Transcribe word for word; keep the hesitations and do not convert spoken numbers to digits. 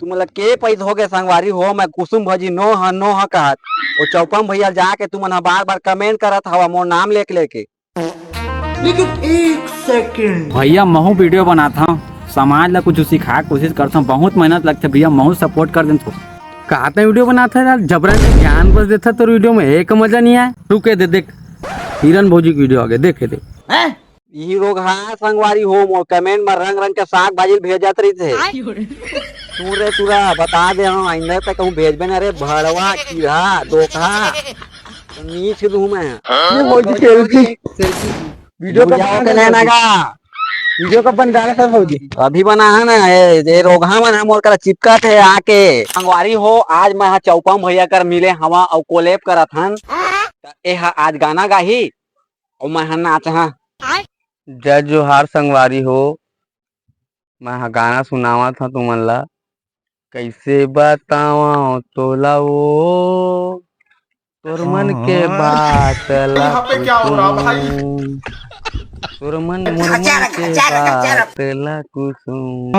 तुमन ला के पैदा होगे संगवारी हो, मैं कुसुम भजी नो ह, नो ह कहत। वो चौपम भैया जाके तुमन ह बार-बार comment करत हवा मोर नाम लेके लेके। लेकिन एक second। भैया, महू video बनात हव, समाज ला कुछ सिखाए के कोशिश करत हव, बहुत मेहनत लगथे भैया, महू support कर देन तो। कहाँ तक video बनात है यार, जबरन के ज्ञान बस देता तोर video में, एक मजा नहीं आए। रुके दे, देख, हिरन भौजी के video आगे, देखे दे। यही रोगहा संगवारी हो, मोर comment में रंग रंग के साग भाजी भेजत रहिथे। सुन रे टूरा, बता दे हम आइंदा तक कहूँ भेजबे ना रे, भड़वा, कीड़ा, धोखा। तो नीच दूँ मैं। ये भौजी selfie। Video का बंद कर लेना का? Video का बंद डाला सर भौजी। अभी बना है ना, ये, ये रोगहा मन ह मोर करा चिपकत हे आके। संगवारी हो, आज मैं ह चौपम भैया कर मिले हवा अउ collab करत हन। त ए ह आज गाना गाही अउ मैं ह नाच ह। जय जोहार संगवारी हो, मैं ह गाना सुनावत हव तुमन ला। कैसे बतावं तोला वो, तोर मन के बात ला कुसुम। तोर मन मोर मन के बात ला कुसुम।